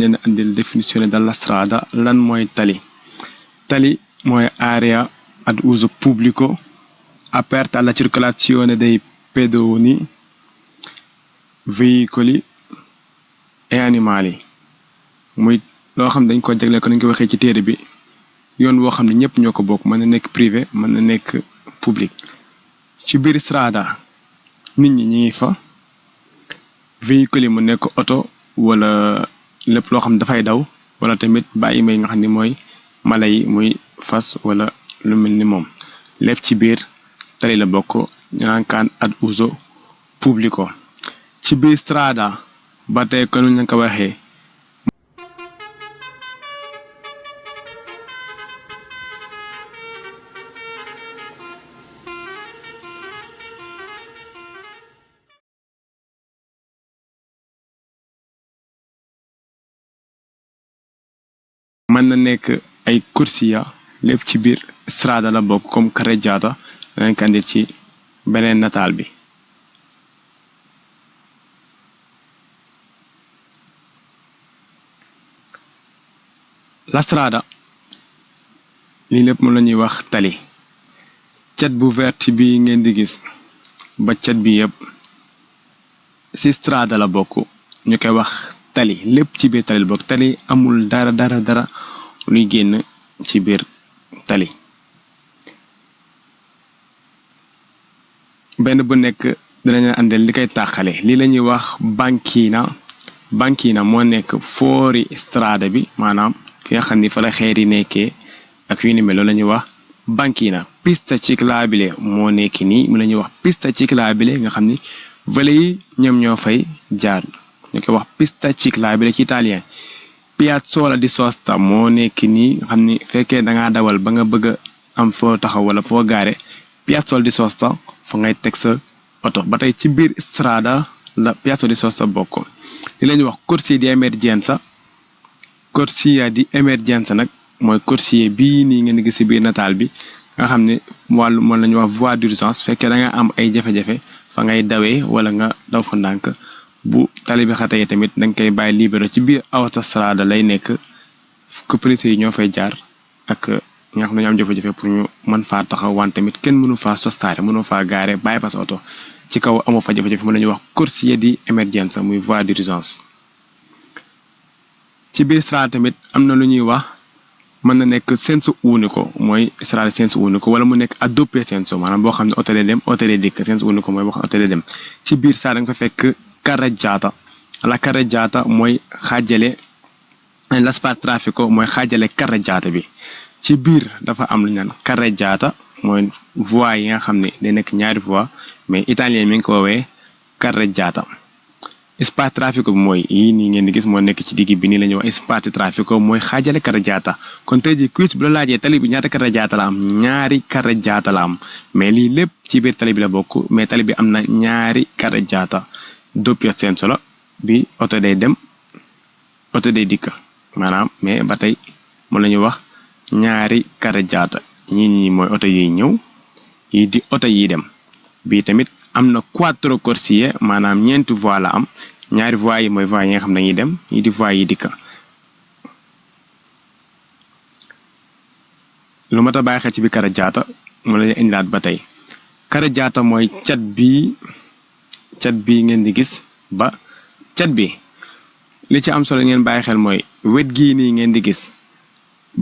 leen andil definizione dalla strada lan mooy tali. Tali mooy area ad uso pubblico aperta alla circolazione dei pedoni, veicoli e animali. muy loo xam dañ ko jagleel ko nañ ko waxee ci téere bi yoon woo xam ne ñëpp ñoo ko bokk, mën na nekk privé mën na nekk public. ci biir strada nit ñi ngi fa, véhicule yi mu nekk oto wala lépp loo xam dafay daw, wala tamit bàyyi may nga xam ni mooy mala yi muy fas wala lu mel ni moom, lépp ci biir tali la bokk. ñu naan kaan ad uso pubblico. ci biir strada ba tey ko ñu ko waxee mën na nekk ay corsia, lépp ci biir strada la bokk, comme carreggiata danañ ko andi ci beneen nataal bi. la strada lii lépp moom la ñuy wax tali. cat bu vert bi ngeen di gis ba cat bi yëpp ci strada la bokk, ñu koy wax tali. lépp ci biir tali la bokk. tali amul dara luy génn ci biir tali. benn bu nekk dinañu àndal li koy tàqale. lii la ñuy wax banchina moo nekk foori strada bi, maanaam fi nga xam ni fa la xeer yi nekkee ak yu ni mel, loolu la ñuy wax banchina. pista ciclabile moo nekk nii, mu la ñuy wax pista ciclabile nga xam ni vele yi ñoom ñoo fay jaar, ñu koy wax pista ciclabile ci italien. piazzola di sosta moo nekk nii nga xam ni fekkee da ngaa dawal ba nga bëgg a am foo taxaw wala foo gaare, piazzola di sosta fa ngay teg sa oto. ba tey ci biir strada la piazzola di sosta bokk. li la ñuy wax corsia di emergenza. corsia di emergenza nag mooy corsia bii nii ngeen gis ci biir nataal bi, nga xam ne wàllu moom la ñuy wax voie d'urgence. fekkee da nga am ay jafe-jafe fa ngay dawee wala nga daw fa ndànk, bu tali bi xatee tamit da nga koy bàyyi libéré ci biir autostrada lay nekk, que police yi ñoo fay jaar ak ñi nga xam ne ñoo am jafe-jafe pour ñu mën faa taxaw, wante tamit kenn mënu faa sostaare, mënu faa gaare bàyyi fa sa oto ci kaw amoo fa jafe-jafe. moom la ñuy wax corsia di emergenza muy voie d'urgence. ci biir strada tamit am na lu ñuy wax, mën na nekk senso unico, mooy strada senso unico, wala mu nekk a doppio senso, maanaam boo xam ne oto lay dem oto lay dikk. senso unico mooy boo xam ne oto lay dem. ci biir strada nga fa fekk carreggiata. la carreggiata mooy xaajale, la spazio mooy xaajale carreggiata bi. ci biir dafa am lu ñu naan carreggiata mooy voie yi nga xam ne day nekk ñaari voie, mais italien mi ngi ko woowee carreggiata. spazio bi mooy yii nii ngeen di gis moo nekk ci digg bi, nii la ñuy wax spazio mooy xaajale carreggiata. kon tey jii quiz bu la laajee tali bi ñaata carreggiata la am, ñaari carreggiata la am, mais lii lépp ci biir tali bi la bokk. mais tali bi am na ñaari carreggiata. doppio senso la bi oto day dem oto day dikk, maanaam mais ba tey moom la ñuy wax ñaari carreggiata. ñii mooy oto yiy ñëw, yii di oto yiy dem. bii tamit am na quattro corsie, maanaam ñeenti voie la am. ñaari voie yi mooy voie yi nga xam ne dañuy dem, yii di voie yi dikk. lu mat a bàyyi xel ci bi carreggiata mu la indilaat ba tey. carreggiata mooy cat bii ngeen di gis ba cat bi. li ci am solo ngeen bàyyi xel mooy wet gii nii ngeen di gis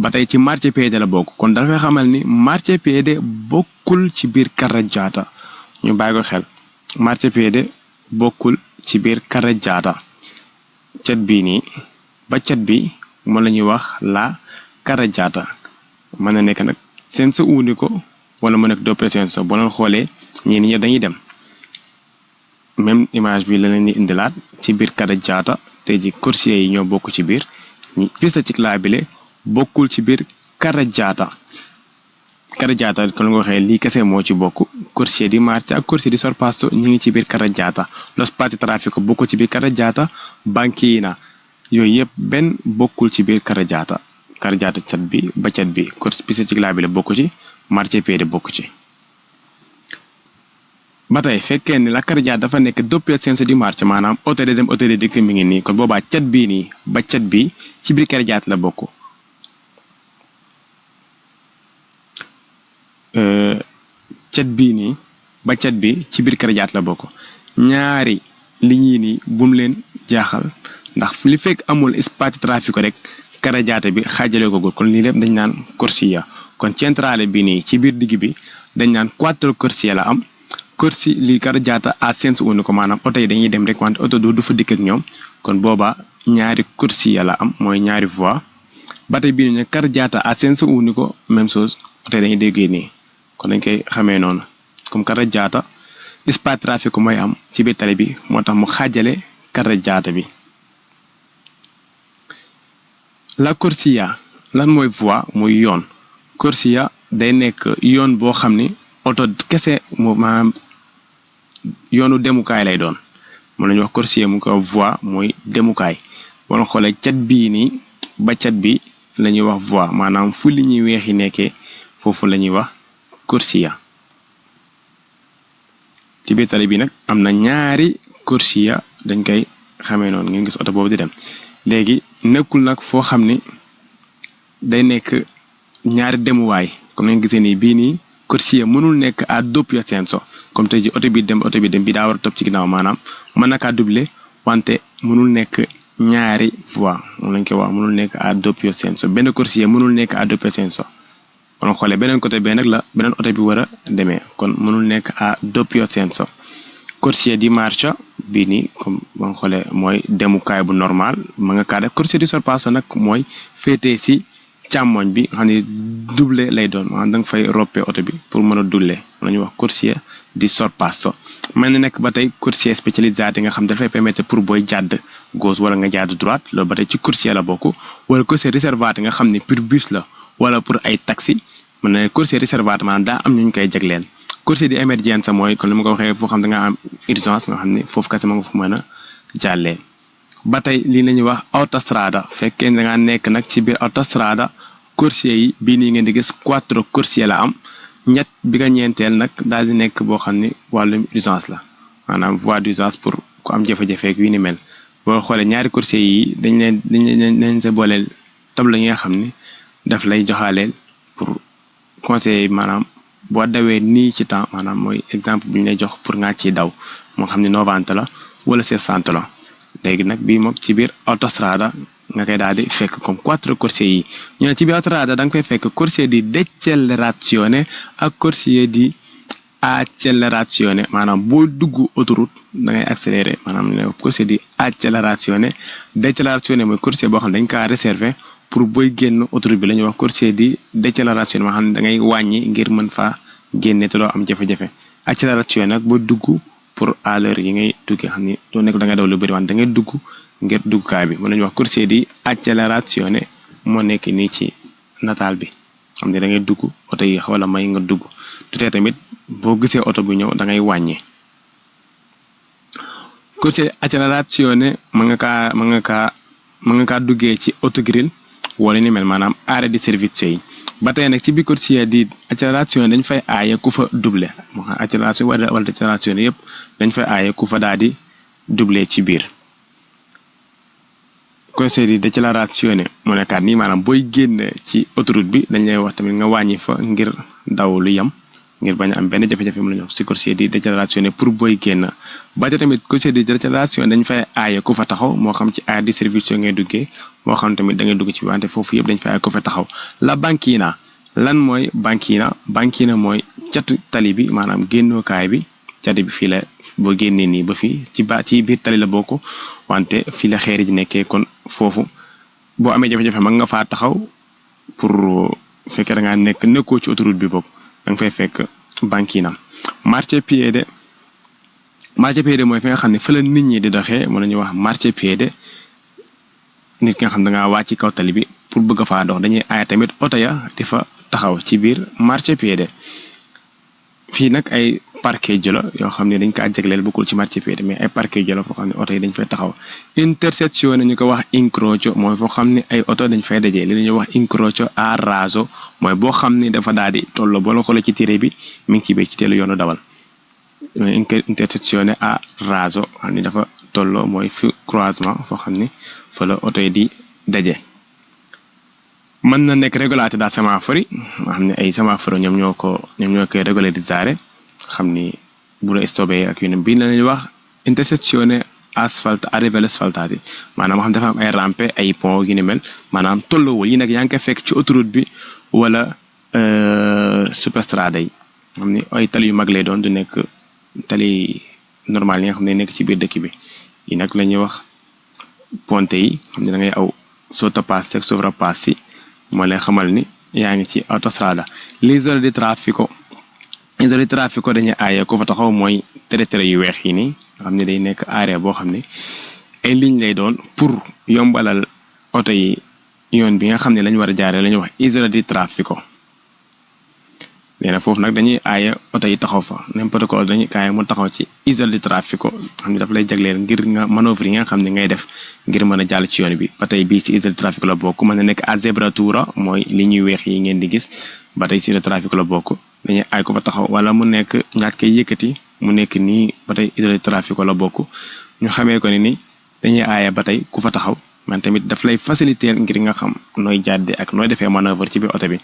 ba tey ci marciapiede la bokk. kon dafay xamal ni marciapiede bokkul ci biir carreggiata, ñu bàyyi ko xel. marciapiede bokkul ci biir carreggiata. cat bii nii ba cat bi moom la ñuy wax la carreggiata. mën na nekk nag senso unico wala mu nekk doppio senso. boo leen xoolee ñii nii dañuy dem. même image bi la leen di indilaat ci biir carreggiata. tey ji corsia yi ñoo bokk ci biir. pista ciclabile bokkul ci biir carreggiata. kon nga waxee lii kese moo ci bokk. corsia di marcia ak corsia di sorpasso ñu ngi ci biir carreggiata. lo spazio bokkul ci biir carreggiata. banchina yooyu yëpp benn bokkul ci biir carreggiata. carreggiata cat bi ba cat bi. pista ciclabile bokku ci, marciapiede bokku ci. ba tey fekkee ni la carreggiata dafa nekk doppio senso di marcia maanaam oto de dem oto de dikk mi ngi nii kon boobaa cat bii nii ba cat bi ci biir carreggiata la bokk cat bii nii ba cat bi ci biir carreggiata la bokk ñaari li ñii nii bum leen jaaxal ndax li fekk amul spazio traffico rek carreggiata bi xaajale ko gul kon lii lépp dañ naan corsia kon centrale bi nii ci biir digg bi dañ naan 4 corsie la am corsi li carreggiata a senso unico maanaam oto yi dañuy dem rek wante oto du fa dikk ak ñoom kon booba ñaari corsia la am mooy ñaari voie ba tey bii nii carreggiata a senso unico même chose oto yi dañuy déggee nii kon dañ koy xamee noonu comme carreggiata spazio traffico mooy am ci biir tali bi moo tax mu xaajale carreggiata bi. la corsia lan mooy voie muy yoon corsia day nekk yoon boo xam ni oto kese moo maanaam yoonu demukaay lay doon moom la ñuy wax corsia mu ko voie mooy demukaay boo xoolee cat bii nii ba cat bi la ñuy wax voie maanaam fu li ñuy weexi nekkee foofu la ñuy wax corsia ci biir tali bi nag am na ñaari corsia dañ koy xamee noonu ngeen gis oto boobu di dem léegi nekkul nag foo xam ni day nekk ñaari demuwaay comme ngeen gisee nii bii nii corsia mënul nekk à doppio senso comme tey ji oto bi dem bi daa war a topp ci ginnaaw maanaam mën na kaa doubler wante mënul nekk ñaari voie moom lañ koy wax mënul nekk à doppio senso benn corsia mënul nekk à doppio senso kon xoolee beneen côté bee nag la beneen oto bi war a demee kon mënul nekk à doppio senso corsia di marcia bii nii comme boo xoolee mooy demukaay bu normal ma nga kaa def corsia di sorpasso nag mooy féetee si càmmoñ bi nga xam ne double lay doon maanaam da nga fay roppee oto bi pour mën a double la ñuy wax corsia di sorpasso mel ni nekk ba tey corsia specializzati nga xam dafay permettre pour booy jàdd gauche wala nga jàdd droite loolu ba tey ci corsia la bokk wala corsia riservati nga xam ne pour bus la wala pour ay taxi mën na corsia riservati maanaam daa am ñu ñu koy jagleen corsia di emergenza mooy kon li ma ko waxee foo xam da nga am urgence nga xam ne foofu kese ma nga fu mën a jàllee ba tey lii la ñuy wax autostrada fekkee da nga nekk nag ci biir autostrada corsia yi bii nii ngeen di gis 4 corsia la am ñett bi nga ñeenteel nag daal di nekk boo xam ne wàllum urgence la maanaam voie d'urgence pour ku am jafe-jafe ak yu ni mel boo xoolee ñaari corsia yi dañ leen sa booleel tableau yi nga xam ne daf lay joxaaleel pour conseiller maanaam boo dawee nii ci temps maanaam mooy exemple bi ñu lay jox pour nga ciy daw moo xam ne 90 la wala 60 la léegi nag bii moom ci biir autostrada nga koy daal di fekk comme 4 corsie yi ñu ne ci biir autostrada da nga koy fekk corsie di décelerazione ak corsie di accelerazione maanaam boo dugg autoroute da ngay accélérer maanaam ne corsie di accelerazione décelerazione mooy corsie boo xam ne dañ kaa réserver pour booy génn autoroute bi la ñuy wax corsie di décelerazione moo xam ne da ngay wàññi ngir mën faa génne te doo am jafe-jafe accélération nag boo dugg pour à l'heure yi ngay tukki xam ni doo nekk da ngay daw lu bëri wante da ngay dugg ngir duggukaay bi mën nañu wax corsie di accelerazione moo nekk nii ci nataal bi xam ne da ngay dugg oto yi wala may nga dugg tutee tamit boo gisee oto bu ñëw da ngay wàññi corsie di accelerazione mën nga kaa duggee ci autogrill wala ni mel maanaam arrêt di servizio yi ba tey nag ci biir corsia di accélération dañ fay aaye ku fa double moo xam accélération wala décélération yëpp dañ fay aaye ku fa daal di double ci biir corsia di décélération moo nekkaat nii maanaam booy génn ci autoroute bi dañ lay wax tamit nga wàññi fa ngir daw lu yem ngir bañ a am benn jafe-jafe mu la ñu wax ci corsia di décélération pour booy génn ba tey tamit corsia di décélération dañ fay aaye ku fa taxaw moo xam ci arrêt di servizio ngay duggee moo xam tamit da ngay dugg ci wante foofu yëpp dañ fay aaye ku fa taxaw la banchina lan mooy banchina mooy catu tali bi maanaam génnookaay bi cati bi fii la boo génnee nii ba fii ci biir tali la bokk wante fii la xeeri ji nekkee kon foofu boo amee jafe-jafe mag nga faa taxaw pour fekkee da ngaa nekkoo ci autoroute bi bokk da nga fay fekk banchina marciapiede mooy fi nga xam ne fa la nit ñi di doxee mën nañu wax marciapiede nit ki nga xam da ngaa wàcc ci kaw tali bi pour bëgg faa dox dañuy aaya tamit oto ya di fa taxaw ci biir marciapiede fii nag ay parcheggio la yoo xam ne dañ kaa jagleel bokkul ci marciapiede mais ay parcheggio la foo xam ne oto yi dañ fay taxaw intersezione ñu ko wax incrocio mooy foo xam ne ay oto dañ fay dajee li la ñuy wax incrocio a raso mooy boo xam ne dafa daal di tolloo boo la xoolee ci téere bi mi ngi ci biir ci teelu yoonu dawal intersezione a raso xam ni dafa tolloo mooy fi croisement foo xam ni fa la oto yi di daje. mën na nekk regolate da semafori nga xam ne ay semaforo ñoom ñoo koy regolarizzare xam ni bu la stoppé ak yu ne bii la ñuy wax intersezione a livelli asfaltati maanaam xam dafa am ay rampe ay pont yu ni mel maanaam tolloowul yi nag yaa ngi koy fekk ci autoroute bi wala superstrada yi xam ni ay tali yu mag lay doon du nekk tali normal yi nga xam ne nekk ci biir dëkk bi yi nag la ñuy wax ponte yi xam ne da ngay aw sottopassi ak sovrapassi moo lay xamal ni yaa ngi ci autostrada. l'isola di traffico dañuy aaye ko fa taxaw mooy tere yu weex yi nii nga xam ne day nekk area boo xam ne ay ligne lay doon pour yombalal oto yi yoon bi nga xam ne lañ war a jaaree la ñuy wax isola di traffico. nee na foofu nag dañuy aaye oto yi taxaw fa n'importe quoi dañuy aaye mu taxaw ci isola di traffico xam ne daf lay jagleel ngir nga manœuvre yi nga xam ne ngay def ngir mën a jàll ci yoon bi. ba tey bii ci isola di traffico la bokk mën na nekk a zebratura mooy li ñuy weex yi ngeen di gis ba tey ci isola di traffico la bokk dañuy aay ko fa taxaw wala mu nekk ñaat koy yëkkati mu nekk nii ba tey isola di traffico la bokk ñu xamee ko ni dañuy aaye ba tey ku fa taxaw. man tamit daf lay faciliter ngir nga xam nooy jàdde ak nooy defee manœuvre ci biir oto bi.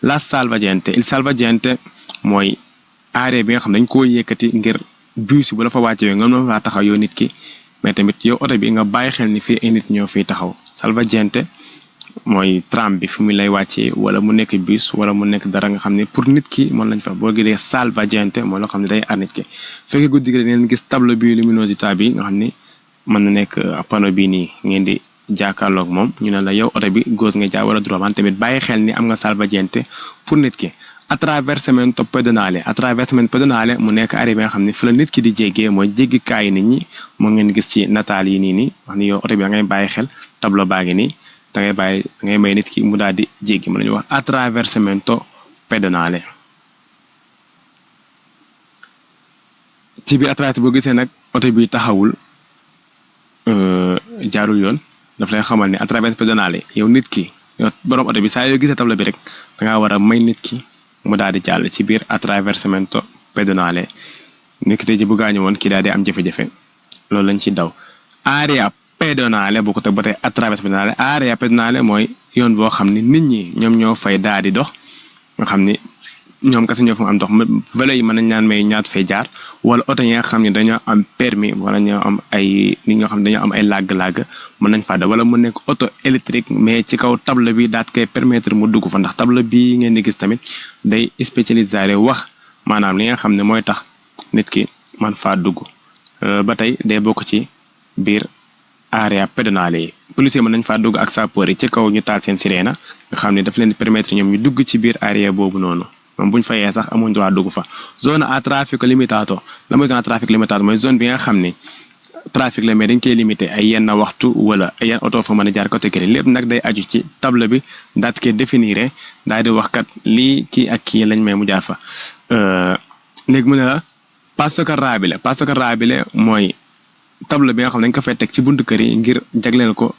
la salvagente il salvagente mooy arrêt bi nga xam dañ koo yëkkati ngir bus bu la fa wàccee nga mën faa taxaw yow nit ki mais tamit yow oto bi nga bàyyi xel ni fii ay nit ñoo fiy taxaw. salvagente mooy tram bi fu mu lay wàccee wala mu nekk bus wala mu nekk dara nga xam ne pour nit ki mën lañ fa boo gisee salvagente mooy loo xam ne day aar nit ki. fekkee guddi gi ngeen gis tableau bi luminosità bi nga xam ni mën na nekk panneau bii nii ngeen di jàkkaarloog moom ñu ne la yow oto bi gauche nga jaar wala droite man tamit bàyyi xel ni am nga salvagente pour nit ki. attraversamento pedonale mu nekk arrêt bi nga xam ne fi la nit ki di jéggee mooy jéggikaayu nit ñi moo ngeen gis ci nataal yi nii wax ni yow oto bi da ngay bàyyi xel tableau baa ngi nii da ngay may nit ki mu daal di jéggi mën nañu wax attraversamento pedonale. ci biir attraversamento boo gisee nag oto bi taxawul jaarul yoon daf lay xamal ni attraversamento pedonale yow nit ki yow borom oto bi saa yoo gisee tableau bi rek da ngaa war a may nit ki mu daal di jàll ci biir attraversamento pedonale. nit ki tey ji bu gaañu woon kii daal di am jafe-jafe loolu lañ ci daw. area pedonale boo ko teg ba tey attraversamento pedonale area pedonale mooy yoon boo xam ni nit ñi ñoom ñoo fay daal di dox nga xam ni ñoom kese ñoo fa am dox vélo yi mën nañ naan may ñaat fay jaar wala oto yi nga xam ne dañoo am permis wala ñoo am ay nit ñoo xam ne dañoo am ay làgg-làgg mën nañ faa da wala mu nekk auto électrique mais ci kaw table bi daat koy permettre mu dugg fa ndax table bi ngeen di gis tamit day spécialisé wax maanaam li nga xam ne mooy tax nit ki man faa dugg. ba tey day bokk ci biir area pedonale yi policier mën nañ faa dugg ak sapeur yi ci kaw ñu taal seen sirène nga xam ne daf leen di permettre ñoom ñu dugg ci biir area boobu noonu. moom bu ñu fayee sax amuñ droit dugg fa. zone a traffico limitato la mooy zone a traffico limitato mooy zone bi nga xam ni trafic la mais dañ koy limité ay yenn waxtu wala ay yenn oto fa mën a jaar catégorie lépp nag day aju ci table bi daat koy définir daal di wax kat lii kii ak kii lañ may mu jaar fa. léegi mu ne la passo carrabile mooy table bi nga xam ne dañ ko fay teg ci buntu kër yi ngir jagleel ko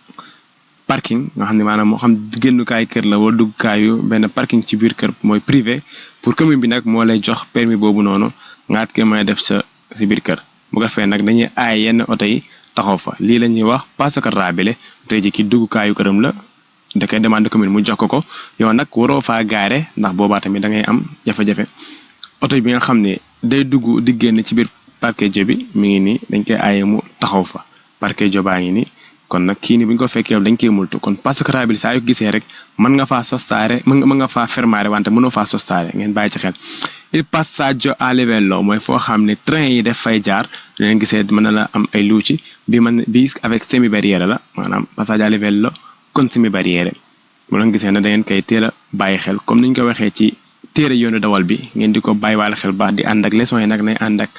parking nga xam ne maanaam moo xam génnukaay kër la wala duggukaayu benn parking ci biir kër mooy privé pour commune bi nag moo lay jox permis boobu noonu ngaat ke may def sa si biir kër bu ko fee nag dañuy aay yenn oto yi taxaw fa lii la ñuy wax passo carrabile tey ji ki duggukaayu këram la da koy demande commune mu jox ko yow nag waroo faa gaare ndax boobaa tamit da ngay am jafe-jafe. oto bi nga xam ne day dugg di génn ci biir parcheggio bi mi ngi nii dañ koy aaye mu taxaw fa parcheggio baa ngi nii kon nag kii ni bu ñu ko fekkee dañ koy multu kon passo carrabile saa yu gisee rek mën nga faa sostaare mën nga faa fermare wante mënoo faa sostaare ngeen bàyyi ci xel. il passaggio a livello mooy foo xam ne train yi def fay jaar leen gisee mën na la am ay luuci bi avec semi barrière la maanaam passaggio a livello con semi barrière bu leen gisee ne da ngeen koy teel a bàyyi xel comme niñ ko waxee ci téere yoonu dawal bi ngeen di ko bàyyi waale xel baax di ànd ak leçon yi nag nay ànd ak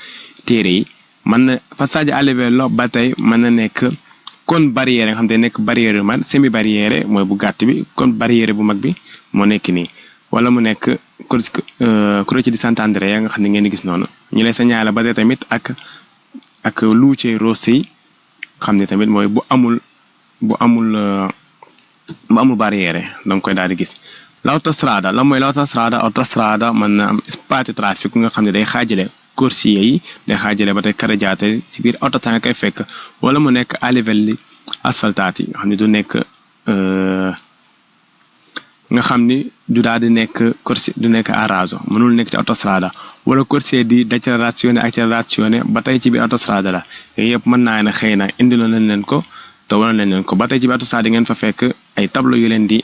téere yi. mën na passaggio a livello ba tey mën na nekk kon barrière nga xam te nekk barrière man semi barrière mooy bu gàtt bi kon barrière bu mag bi moo nekk nii wala mu nekk Croce di Sant'Andrea nga xam ne ngeen di gis noonu ñu lay signalé ba tey tamit ak luce rosse yi xam ne tamit mooy bu amul barrière danga koy daal di gis. l'autostrada la mooy l'autostrada mën na am espace trafic nga xam ne day xaajale corsia yi day xaajale ba tey carreggiata ci biir autostrada nga koy fekk wala mu nekk a livelli asfaltati nga xam ne du nekk nga xam ni du daal di nekk corsia du nekk a raso mënul nekk ci autostrada wala corsia di decelerazione accelerazione ba tey ci biir autostrada la yooyu yëpp mën naa ne xëy na indiloon nañ leen ko te wanoon nañ leen ko ba tey ci biir autostrada ngeen fa fekk ay tableau yu leen di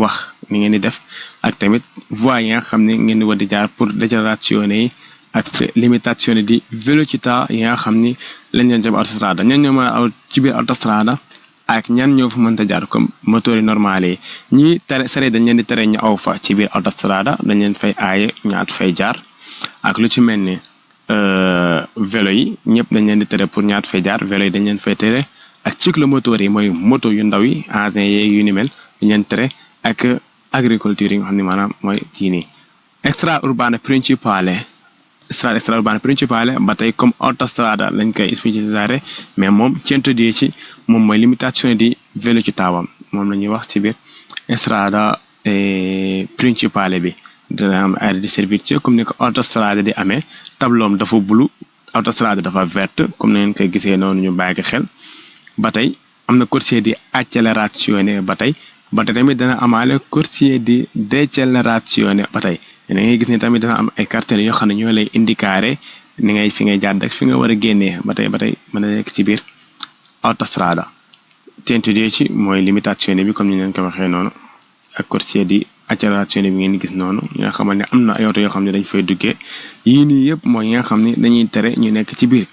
wax ni ngeen di def ak tamit voies yi nga xam ne ngeen di war di jaar pour decelerazione yi ak limitazione di velocità yi nga xam ni lañ leen ci autostrada ñan ñoo mën a aw ci biir autostrada ak ñan ñoo fa mënta jaar comme moteur yi normal yi ñii tere sare dañ leen di tere ñu aw fa ci biir autostrada dañ leen fay aaye ñaat fay jaar ak lu ci mel ni vélo yi ñëpp dañ leen di tere pour ñaat fay jaar vélo yi dañ leen fay tere ak cyclomoteur yi mooy moto yu ndaw yi engins yeeg yu ni mel dañ leen tere ak agriculture yi nga xam ne maanaam mooy kii nii strada urbana principale ba tey comme autostrada lañ koy spécificare mais moom 110 moom mooy limitation di velocità moom la ñuy wax ci biir strada principale bi dina am area di servizio comme ni ko autostrada di amee tableau dafa bulu autostrada dafa verte comme ni ngeen koy gisee noonu ñu bàyyi xel ba tey am na corsia di accelerazione ba tey tamit dana amaale corsia di decelerazione ba tey da ngay gis ne tamit dana am ay cartel yoo xam ne ñoo lay indiquer ni ngay fi ngay jàdd ak fi nga war a génnee ba tey mën na nekk ci biir autostrada 110 mooy limitazione bi comme ni leen ko waxee noonu ak corsia di accelerazione bi ngeen gis noonu ñi nga xamal ne am na ay oto yoo xam ne dañ fay duggee yii nii yëpp mooy ñi nga xam ne dañuy tere ñu nekk ci biir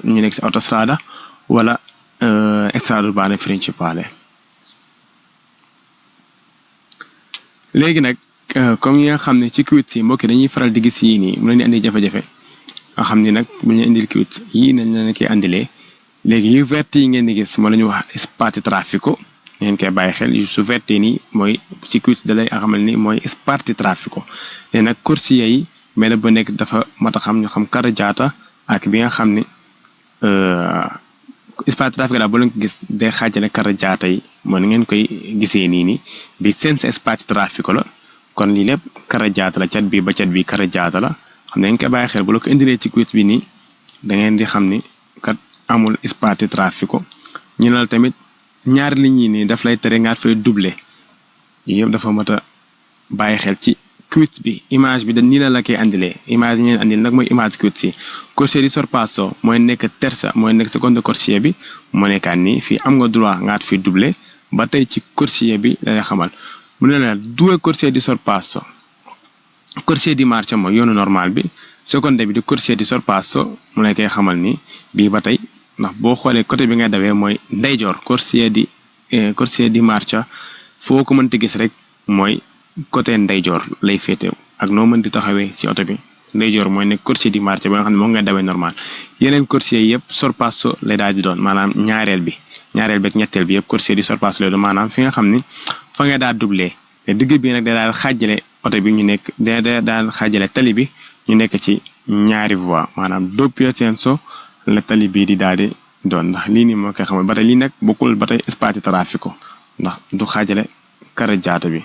ñu nekk ci autostrada wala strada urbana principale léegi nag comme yi nga xam ne ci quiz yi mbokki dañuy faral di gis yii nii mu leen di andi jafe-jafe nga xam ni nag bu ñu indil quiz yii nañ leen koy andilee léegi yu vert yi ngeen di gis moo la ñuy wax spati traffico ngeen koy bàyyi xel su verte nii mooy ci quiz da lay xamal ni mooy spati traffico léegi nag corsia yi benn bu nekk dafa mat a xam ñu xam carreggiata ak bi nga xam ni spati traffico daal bu leen ko gis day xaajale carreggiata yi moo ni ngeen koy gisee nii bi senza spati traffico la kon lii lépp carreggiata la cat bi ba cat bi carreggiata la xam ne ngeen koy bàyyi xel bu la ko indilee ci quiz bi nii da ngeen di xam ni kat amul spati traffico ñu ne la tamit ñaari lignes yi nii daf lay tere nga fay doubler yii yëpp dafa mat a bàyyi xel ci quiz bi image bi da nii la koy andilee image yi ñeen andil nag mooy image quiz yi corsia di sorpasso mooy nekk terza mooy nekk seconde corsia bi moo nekkaat nii fii am nga droit nga fay doubler ba tey ci corsia bi la lay xamal mu ne la due corsie di sorpasso corsia di marcia mooy yoonu normal bi seconde bi di corsia di sorpasso mu lay koy xamal ni bii ba tey ndax boo xoolee côté bi ngay dawee mooy ndeyjoor corsia di marcia foo ko mënti gis rek mooy côté ndeyjoor lay féete ak noo mënti taxawee ci oto bi ndeyjoor mooy nekk corsia di marcia ba nga xam ne moom ngay dawee normal yeneen corsia yëpp sorpasso lay daal di doon maanaam ñaareel bi ak ñetteel bi yëpp corsia di sorpasso lay doon maanaam fi nga xam ni fa nga daal doubler te digg bi nag da daal xaajale oto bi ñu nekk da daal xaajale tali bi ñu nekk ci ñaari voie maanaam doppio senso la tali bii di daal di doon ndax lii nii moo koy xamal ba tey lii nag bokkul ba tey spati traffico ndax du xaajale carreggiata bi